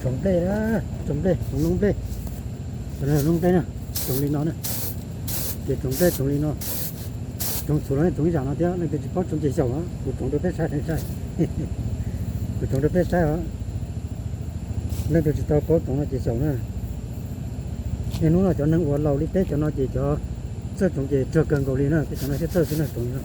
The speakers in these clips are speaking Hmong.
Tsoom nplej na, tsoom nplej, tsoom noob nplej. Cov no noob nplej na, tsoom li no na. Ces tsoom nplej tsoom li no. Tsoom txhuv los tsoom ib yam no thiab, leej twg tsis paub tsoom ces xyaum os, kuv tsoom rau peb saib, kuv tsoom rau peb saib os. Leej twg tsis tau paub tsoom no ces xyaum na. Niaj hnub no cov neeg uas laus li peb cov no ces cov txawj tsoom ces tsawg kawg nkaus li na, peb cov no thiaj txawj xwb na, tsoom li no.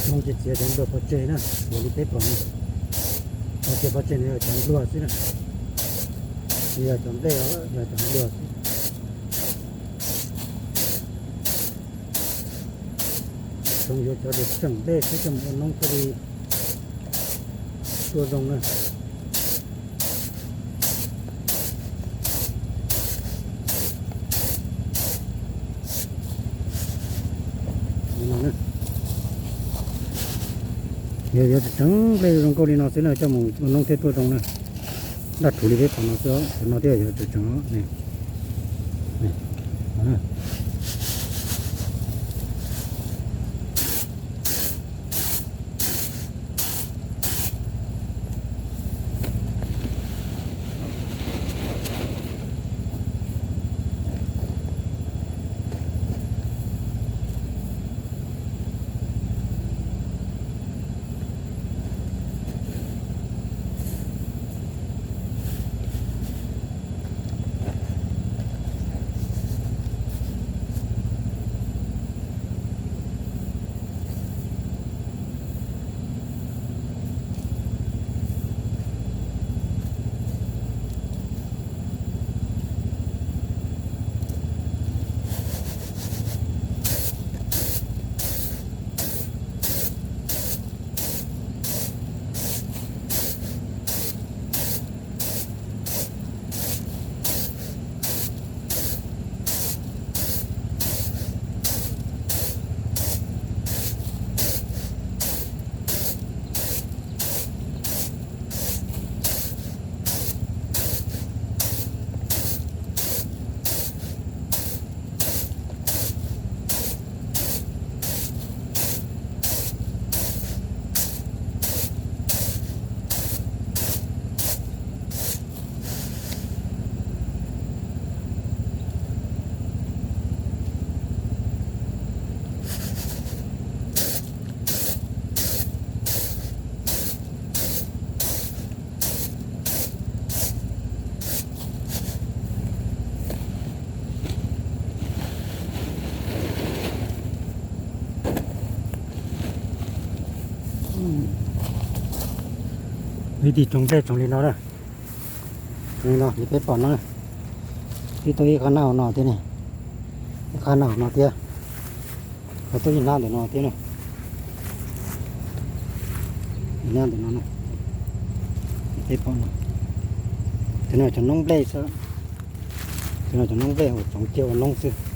Hmoob ces txiav cov npluag pov tseg na, txiav li peb pom no. Pov tseg, pov tseg no yog cov npluag xwb na, tsis yog cov nplej os, yog cov npluag xwb. Tsoom yuav cov tseem nplej xwb coj mus ua noob thiaj li tuaj zoo na. Yog yuav tseem nplej zoo nkauj li no xwb na coj mus ua noob thiaj tuaj zoo na. Daj rhuv li peb pom no xwb, cov no thiaj yuav tseem tseem. Ib tig tsoov nplej tsoov li no na. Li no li peb pom no, twb tuaj ib qho nab no thiab ne, ib qho nab no thiab, ho tuaj ib nab ntawm no thiab na. Ib nab ntawm no, peb pom no, tus no cov noob nplej xwb, tus no cov noob nplej uas tsoov cia ua noob xwb.